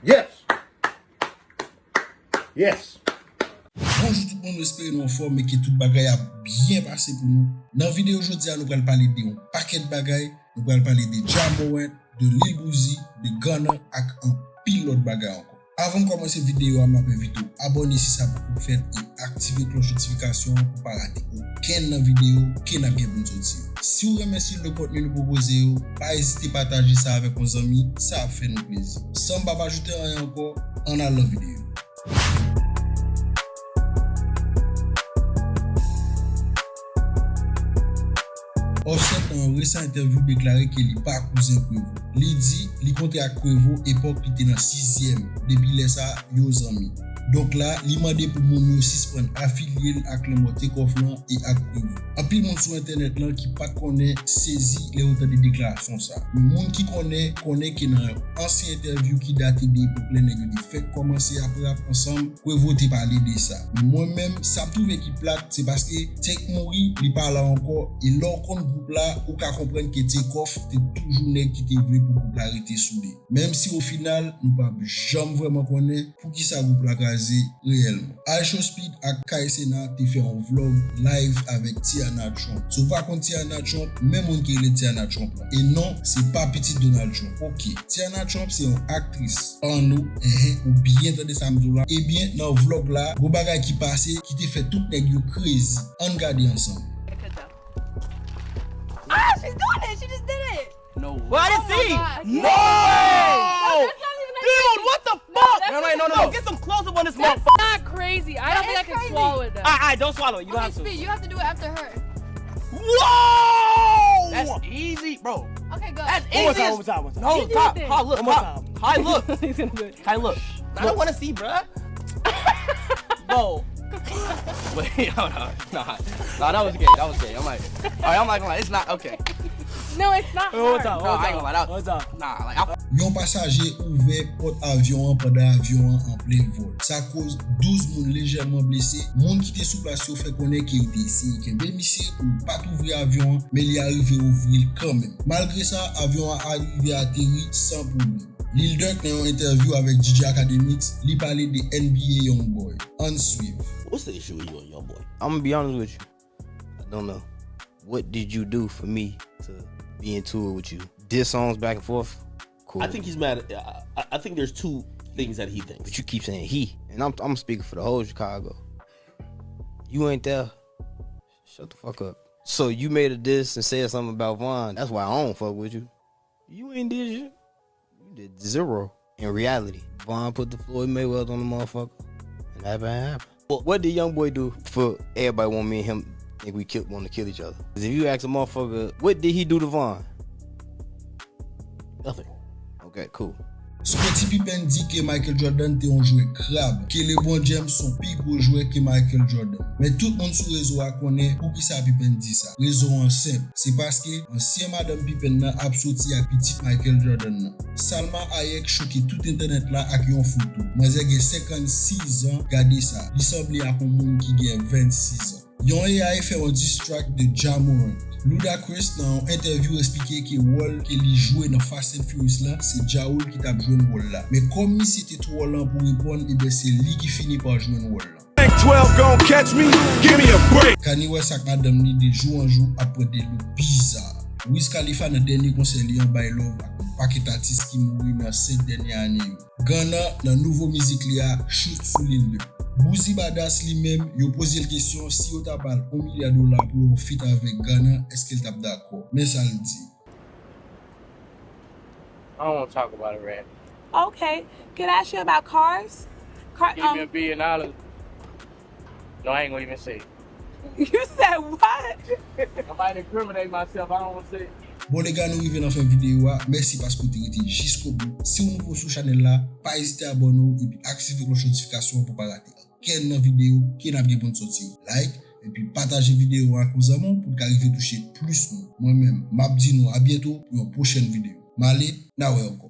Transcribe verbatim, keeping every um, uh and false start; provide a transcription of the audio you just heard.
Yes! Yes! Bonjou tout moun, nou espere nou anfòm e ke tout bagay ap byen pase pou nou. Nan videyo jodi a, nou pral pale de yon pakèt bagay. Nou pral pale de Ja Morant, de Lil Boosie, de Gunna ak anpil lòt bagay ankò. Avan m kòmanse videyo a, m ap envite w abòne si sa poko fèt e aktive klòch notifikasyon an pou pa rate okenn nan videyo ke n ap gen pou n soti yo. Si w renmen stil de kontni nou pwopoze yo, pa ezite pataje sa avèk yon zanmi, sa ap fè nou plezi. San m pa pa ajoute anyen ankò, ann al nan videyo. Offset nan yon resan entèvyou deklare ke li pa kouzen Quavo. Li di li kontre ak Quavo epòk li te nan sizyèm, depi lè sa yo zanmi. Donk la, li mande pou moun yo sispann afilye l ak lanmò Takeoff lan e ak Quavo. Anpil moun sou entènèt lan ki pa t konnen sezi lè yo tande deklarasyon sa. Men moun ki konnen, konnen ke nan yon ansyen entèvyou ki date de epòk lè nèg yo te fèk kòmanse ap rap ansanm, Quavo te pale de sa. Men mwen menm, sa m twouve ki plat, se paske Tank mouri, li pa la ankò, e lè w konn gwoup la, ou ka konprann ke Takeoff te toujou nèg ki te vle pou gwoup la rete soude. Menm si o final, nou p ap janm vrèman konnen poukisa gwoup la kraze reyèlman. IShowSpeed ak Kai Cenat te fè yon vlog live avèk Tiana Trump. Si w pa konn Tiana Trump, men moun ki rele Tiana Trump la. E non, se pa pitit Donald Trump. Oke, Tiana Trump se yon aktris, pòno, enhen, ou byen tande sa m di w la. Ebyen, nan vlog la, gon bagay ki pase ki te fè tout nèg yo crazy. Ann gade ansanm. Ah, she's doing it. She just did it. No way. Why did Oh my see? God. No! That's not even a Dude, what the fuck? That's No, no, not no, even no. a- Get some clothes up on this That's motherfucker. Not crazy. I don't That think I is can crazy. Swallow that. Alright, alright, don't swallow it. You don't Okay, have to. Speed, you have to do it after her. Whoa! That's easy, bro. Okay, go. That's One more time, easy. One more time, one more time. No, You do stop. the thing. High look, One more stop. Time. High look. He's gonna do it. High look. I don't want to see, bruh. Bro. Wait, hold on. Nah, nah, that was gay. That was gay. I'm like, all right, I'm like, I'm like, it's not okay. No, it's not One more hard. Time. No, I ain't gonna lie. That One was, time. Nah, like, I, Yon pasaje ouvè pòt avyon an pandan avyon an an plen vòl. Sa koz douz moun lejèman blese. Moun ki te sou plas yo fè konnen ke yo te eseye kenbe misye pou l pa t ouvri avyon an, men li arive ouvri l kanmenm. Malgre sa, avyon an arive ateri san pwoblèm. Lil Durk nan yon entèvyou avèk D J Akademiks, li pale de N B A Youngboy. Ann swiv. What's the issue with you and your boy? I'm gonna be honest with you. I don't know. What did you do for me to be into it with you? Diss songs back and forth. Cool. I think he's mad. I, I- I think there's two things that he thinks. But you keep saying he, and I'm I'm speaking for the whole Chicago. You ain't there. Shut the fuck up. So you made a diss and said something about Von. That's why I don't fuck with you. You ain't did shit. You did zero in reality. Von put the Floyd Mayweather on the motherfucker, and that ain't happen. But what did Youngboy do for everybody want me and him think we kill, want to kill each other? 'Cause if you ask a motherfucker, what did he do to Von? Nothing. Okay, cool. Scottie Pippen di ke Michael Jordan te yon jwè krab, ke LeBron James se yon pi gwo jwè ke Michael Jordan. Men tout moun sou rezo a konnen poukisa Pippen di sa. Rezon an senp, se paske ansyen madanm Pippen nan ap soti ak pitit Michael Jordan nan. Salma Hayek choke tout entènèt la ak yon foto. Manzè gen senkannsis an, gade sa. Li sanble ak yon moun ki gen vennsis an. Yon A I fè yon diss track de Ja Morant. Ludacris nan yon entèvyou eksplike ke wòl ke li jwe nan Fast and Furious la, se Ja Rule ki t ap jwenn wòl la. Men kòm misye te twò lan pou reponn, ebyen se li ki fini pa jwenn wòl la. Twelve gon' catch me, give me a break. Kanye West ak madanm li de jou an jou ap pran de look biza. Wiz Khalifa nan dènye konsè li an bay love ak yon pakèt atis ki mouri nan senk dènye ane yo. Gunna nan nouvo mizik li a choute sou Lil Durk. Boosie Badazz li menm, yo poze l kesyon si yo ta ba l yon milya dola pou yon feat avèk Gunna, èske l t ap dakò? Men sa l di. I don't want to talk about it, Randy. Okay. Can I ask you about cars? Car, Give me a um, billion dollars. No, I ain't gonna even say it. You said what? I might incriminate myself. I don't want to say it. Bon lega, nou rive nan fen videyo a. Mèsi paske w te rete jiskobou. Si w nouvo sou chanèl la, pa ezite abòne w epi aktive klòch notifikasyon an pou pa rate ankenn nan videyo ke n ap gen pou n soti yo. Like epi pataje videyo a ak yon zanmi w pou l ka rive touche plis moun. Mwen menm, m ap di nou a byento pou yon pwochèn videyo. M ale, n a wè ankò.